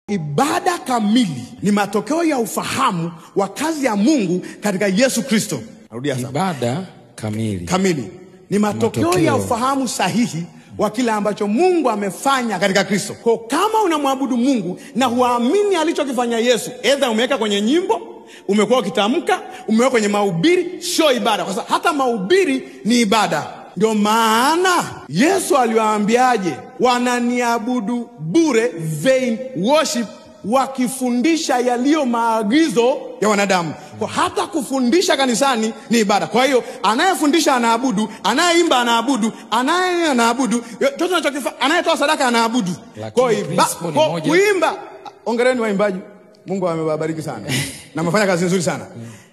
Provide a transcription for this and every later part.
Ibada kamili ni matokeo ya ufahamu wa kazi ya Mungu katika Yesu Kristo. Narudia sasa. Ibada kamili ni matokeo ya ufahamu sahihi wa kile ambacho Mungu amefanya katika Kristo. Kwa kama unamwabudu Mungu na huamini alichokifanya Yesu, either umeweka kwenye nyimbo, umekuwa ukitamka, umeweka kwenye mahubiri, sio ibada. Kwa sababu hata mahubiri ni ibada. Ndio maana Yesu aliwaambiaje? Wananiabudu bure, vain worship, wakifundisha yaliyo maagizo ya wanadamu. Kwa hata kufundisha kanisani ni ibada. Kwa hiyo anayefundisha anaabudu, anayeimba anaabudu, anaye anaabudu, chochote anachokifanya, anayetoa sadaka anaabudu. Kwa hiyo kuimba, hongereni waimbaji, Mungu amewabariki sana na mmefanya kazi nzuri sana.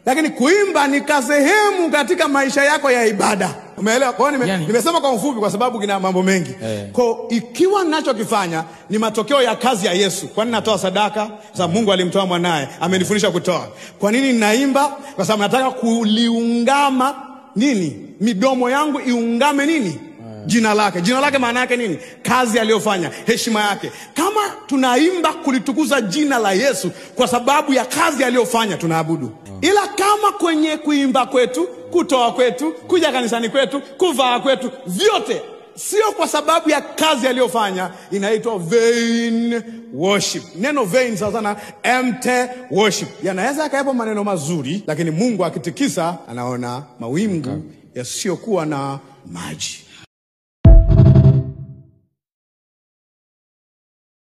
Lakini kuimba ni kasehemu katika maisha yako ya ibada. Umeelewa? Kwa hiyo nimesema kwa ufupi kwa sababu kina mambo mengi. Kwa ikiwa ninachokifanya ni matokeo ya kazi ya Yesu. Kwa nini natoa sadaka? Kwa sababu Mungu alimtoa mwanae, amenifundisha kutoa. Kwa nini ninaimba? Kwa sababu nataka kuliungama nini? Midomo yangu iungame nini? Jina lake. Jina lake maana yake nini? Kazi aliyofanya, heshima yake. Kama tunaimba kulitukuza jina la Yesu kwa sababu ya kazi aliyofanya, tunaabudu. Ila kama kwenye kuimba kwetu, kutoa kwetu, kuja kanisani kwetu, kuvaa kwetu, vyote sio kwa sababu ya kazi aliyofanya, inaitwa vain worship. Neno vain sawa sana empty worship. Yanaweza yakawepo maneno mazuri, lakini Mungu akitikisa anaona mawingu yasiyokuwa na maji.